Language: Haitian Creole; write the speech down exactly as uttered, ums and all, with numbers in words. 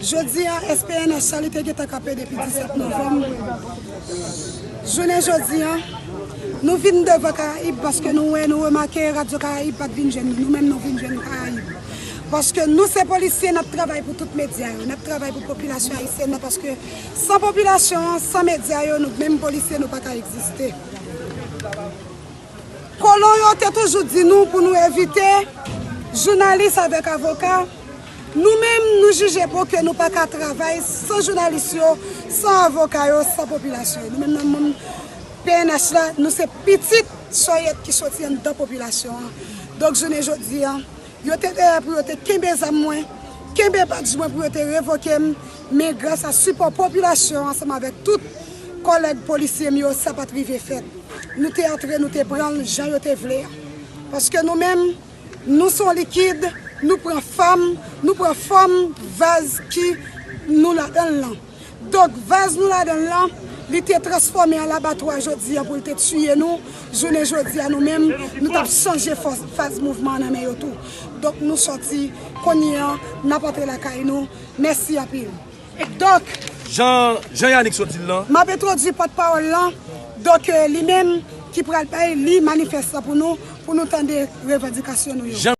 Jodi a, S P N H la, li te gentan kanpe depi disèt novanm. Jounen jodi a, nou vin devan Karayib paske nou wè, nou remake Radyo Karayib pa t vin jwenn nou. Nou menm, nou vin jwenn Karayib. Paske nou se polisye, n ap travay pou tout medya yo, n ap travay pou popilasyon ayisyèn nan, paske san popilasyon an, san medya yo, nou menm polisye, nou pa ka egziste. Kolon yo te toujou di nou pou nou evite jounalis avèk avoka. Nou menm, nou jije bon ke nou pa ka travay san jounalis yo, san avoka yo, san popilasyon yo. Nou menm nan moun P N H la, nou se pitit sòyèt ki soti anndan popilasyon an. Donk, jounen jodi a, yo te dèyè pou yo te kenbe zam mwen, kenbe badj mwen pou yo te revoke m, men gras a sipò popilasyon ansanm avèk tout kòlèg polisye m yo, sa pa t rive fèt. Nou te antre, nou te pran l jan yo te vle a. Paske nou menm, nou se yon likid, nou pran fòm, nou pran fòm vaz ki nou ladan l lan. Donk, vaz nou ladan l lan, li te transfòme an labatwa jodi a pou l te tiye nou. Jounen jodi a, nou menm, nou t ap chanje fòs, faz mouvman an nan men yo tou. Donk, nou sòti, kounye a, n ap antre lakay nou. Mèsi anpil. Donk, Jan, Jan Yanick sot di l lan. M ap entwodui pòtpawòl lan. Donk, eh, li menm ki pral bay li manifès lan pou nou, pou nou tande revandikasyon nou yo. Jan